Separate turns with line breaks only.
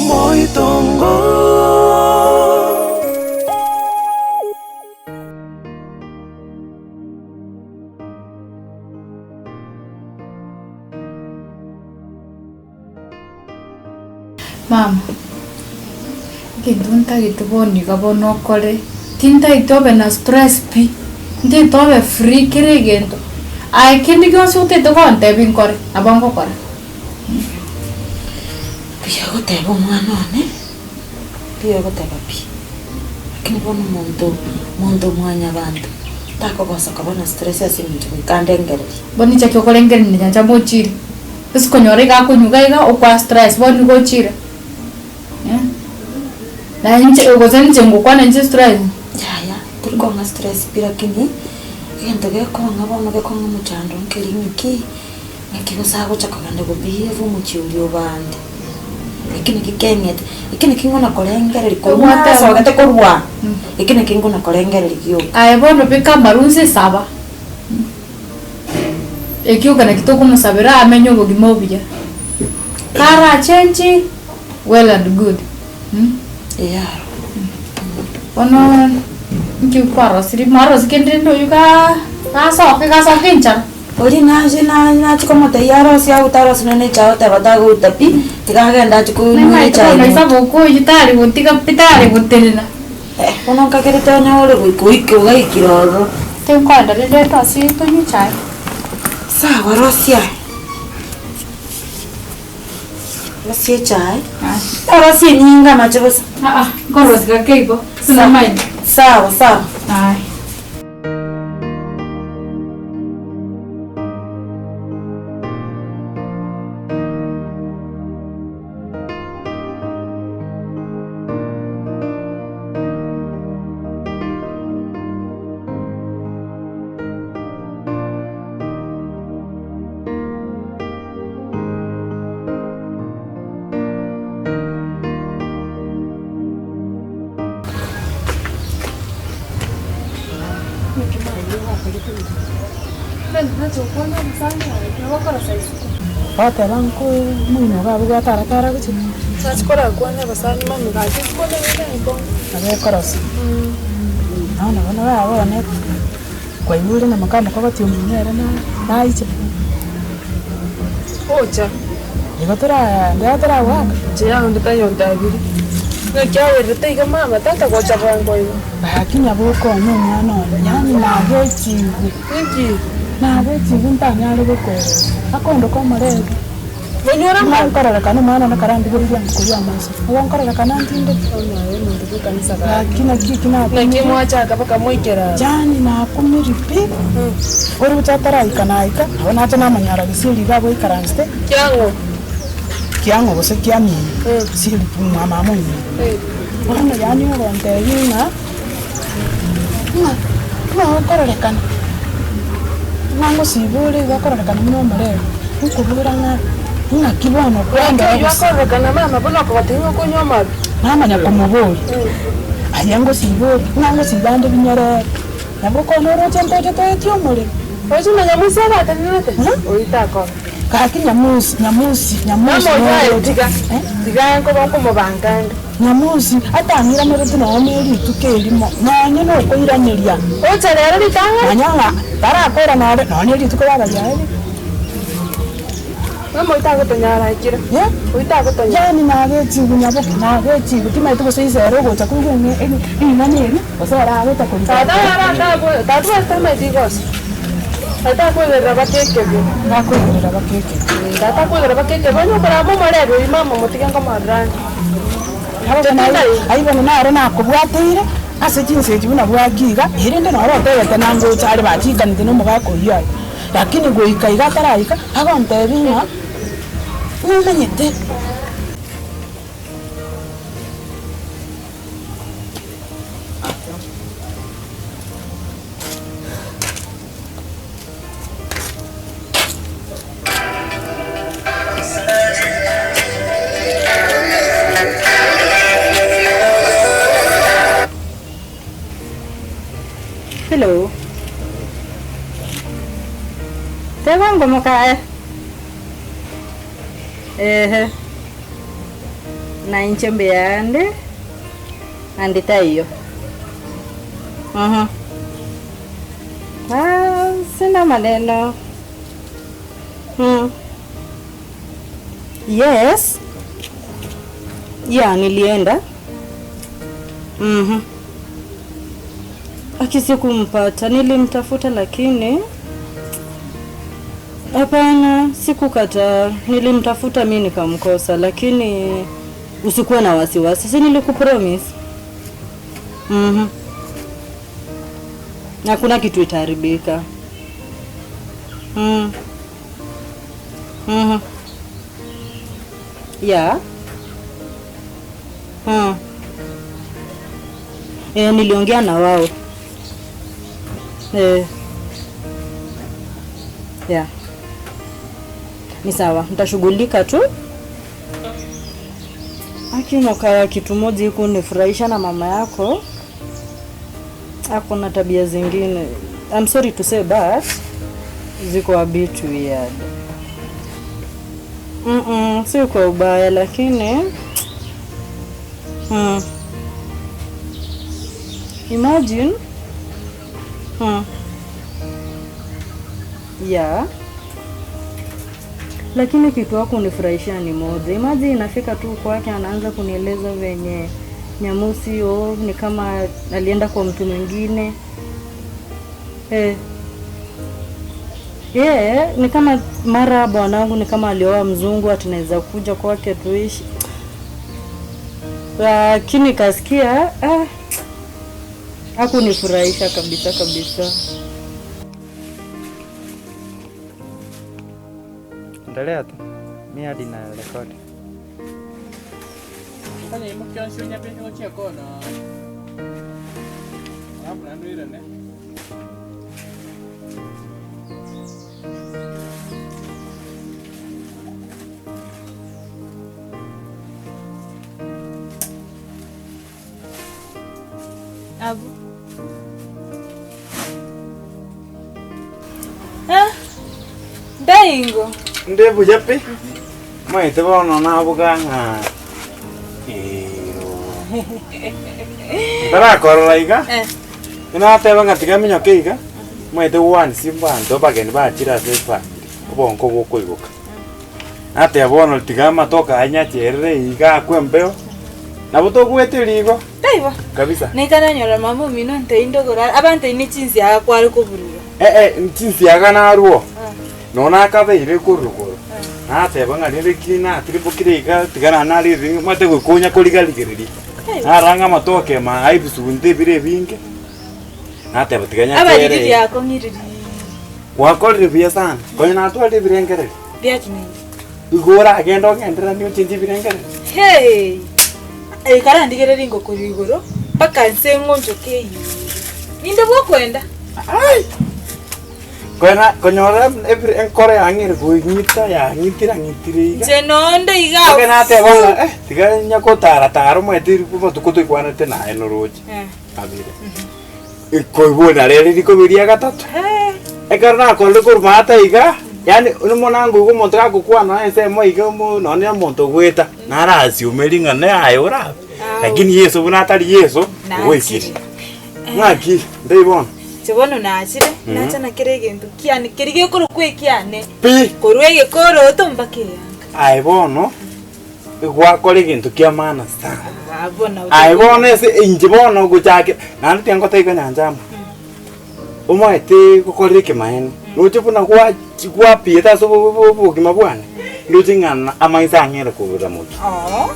Omoitongo.
Mama, egento ntagete bono iga bono okore, tintagete obe na stress pi, ntagete obe free kera egento, aye kende gionsi otagete gontebia nkore, nabo ngokora.
Mbuya ogoteba omwana one, mbuya ogoteba pi, lakini bono omonto omonto mwanyabanto takogosa koba na stress ase eng'encho goika andengererie.
Bono inche okorengereria nyancha mochire. Ase konyora iga akonyuga iga okwa stress bono nigo ochire eh, na inche gose inche ngokwana inche stress.
Yaya, tori kong'a stress pi lakini, egento gekong'a bono gekong'a omochando nkeri ng'aki, ng'aki gose agocha kogenda go behave omochie oria obande. Eki naki keng'ete, eki naki ngona korengereria korwa nasogete korwa, eki naki ngona korengereria gioka.
Aye bono beka amaru inse saba. Ekio naki tokomosabera amenye obogima obuya. Karachenchi, well and good.
Eyaro.
Bono nki kwarosirie, mwarosia kende rende oywo gaa gasoke gasoke enchara.
Oria nache na nachia komotebia arosie agute arosie nonye echae oteba tagoita pi, tiga agende achie konywa
Nemaete
echae
bono
moto.
ase aboko oywo tari gotiga pi tari gotenena.
Bono nkagerete onye ore goika oike ogaikire ororo.
Tinkoenda rende ndosie tonywe echae.
Sawa rosia. Rosia echae. Orosie enyinga amache bosa.
Aa, nkorosia gake igo, sinamaete.
Sawa sawa.
Aye.
Bateba nko omoino iga abwo gwataratara gochia. Nabo ekorosa. Bono bono baba one kwaigure na moka mokogoti omino ere naiche. Igo toraa ndero toragoaka. Gaki nyaboka one omwana one, yaani nagechigwe, nagechigwe ntanyare gokoeresa, akondoka omorebi. Buna nkororekana omwana one karandigereria nkoria amaiso, nigo nkororekana ntindete. Gaki naki eki nakumirie, yaani nakumirie pi, ore gocha ataraika naika, nabo nacha namonyora gesieri iga abwo aikaransete, kiang'o gose kiamino, gesieri pi mwa mama omino. Bono yaani ogontebia ng'a, ng'a ng'a okororekana, ng'a ngosiba ore iga okororekana buna omorembe, nkobora ng'a ng'aki bono kwandora gose. Namanya komoboria, aye ngosiba ore, ng'a ngosiba ande binyerere, nabo okona oroche ntoche toetie omorero. Gaki nyamusi, nyamusi, nyamusi noroche, eh. Nyamusi atang'iranereti nonya ne rituko erimo, nonya nokoiraneria. Manya ng'a tarakoirana ore nonya ne rituko riaba riaerire. Eh, yaani nagechigwe nyaboke, nagechigwe timanyeti gose inse ere ogocha koigwa ring'ana eri, gose ere agocha korika. Takoigerera bakekebe. Ayio bono naro nakobwateire ase chinsa echi buna bwaki iga, erinde noro otebete nangocha are bachikanete na omogaka oyio aye. Lakini goika iga ataraika, agontebia ng'a nimanyete.
Hello. Teba ngomokae. Ehe. Na inche mbuya ande, ande taiyo. Uhum. Ah, sina maneno. Mm. Yes. Yeah, nilienda. Mhm. Aki sikumpata, nilimtafuta lakini hapana, sikukataa. Nilimtafuta mi nikamkosa, lakini usikuwe na wasiwasi, si nilikupromise. Mhm. Hakuna kitu itaharibika. Mm. Mhm. Yeah. Mm. Eh, niliongea na wao. Eh. Yeah. Ni sawa, nitashughulika tu. Aki Mokaya, kitu moja iko nifurahisha na mama yako ako na tabia zingine. I'm sorry to say but ziko a bit weird. Mm -mm, si kwa ubaya lakini Imagine. Yeah. Lakini kitu wako unifurahisha ni moja. Imagine inafika tu kwake anaanza kunieleza venye Nyamusi oh, ni kama alienda kwa mtu mwingine. Eh. Yeah, ni kama mara bwanangu ni kama alioa mzungu ati naweza kuja kwake tuishi. Lakini kasikia ah, hakunifurahisha kabisa kabisa.
Endelea tu. Mi hadi na rekodi.
Onye imokia onsi onyabeke gochia kona, alafu naende oirane.
Abu. Eh? Ndaingo.
Nde buya pi. Maete bono naboga ng'a ero. Ntarakorora iga.
Eh.
Nateba ng'a tiga minyoke iga, maete gwansi mbanto abageni bachire ase efamiri, obonko bokoigoka. Nateba bono tiga amatoke aya nyacherere iga akwe embeo, nabo togwete rigo.
Taibo.
Kabisa.
Naika nanyora mama omino ntei ndogora abantei ne chinsiaga kware koburuga.
Eh eh chinsiaga narwo. Nonya nakabeire korwa igoro, nateba ng'a rende ki natirimbokire iga tiga naende narire omanyete gokonya korigarigereria. Narora ng'a amatoke ime aa ebisunte ebire ebinge, nateba tiga
Abariri
nyachere iga.
biakong'iriri.
Gwakorire buya sana, konya natwarire ebirengererio.
Biakinengi.
Igo oragende ogendereranie ochenche ebirengererio.
Hey! Ekarandigereria ingo korwa igoro, mpaka nse ng'onchoke eyio. Ninde bw'okwenda?
Ai! Kona konyora ebire enkoro yang'ire koing'ita yang'itire ang'itire iga.
Inche nonde iga
Mpaka nateba ng'a eh, tiga nyakotara tara omanyete amatuko toikwanete naye noroche.
Eh.
Abere. Koigwa narere rikobi ria gatato. Ekero nakorire korwa maate iga, yaani mono nkoigwa omonto gagokwana ensemo iga omo nonye na omonto ogoeta, nara assume ng'a naye orabe, lakini Yeso buna atari Yeso, ogoikire. Ng'aki, ntebie bono.
Inche bono nachire, nacha na kera egento kiane, keria gekorokwa ekiane,
Pi!
korwa egekoroto mpaka eyanga.
Aye bono, Gwakora egento kia maana sana.
Abwo nabo
Aye bono ase inche bono gochakera, naende tiga ngotebie konya amo, omaete gokorera ekemaene, roche buna gwachi gwapiete ase obo- obo- obogima bwane, ndoche ng'a amaiso ang'ere korora motwe.
Oo.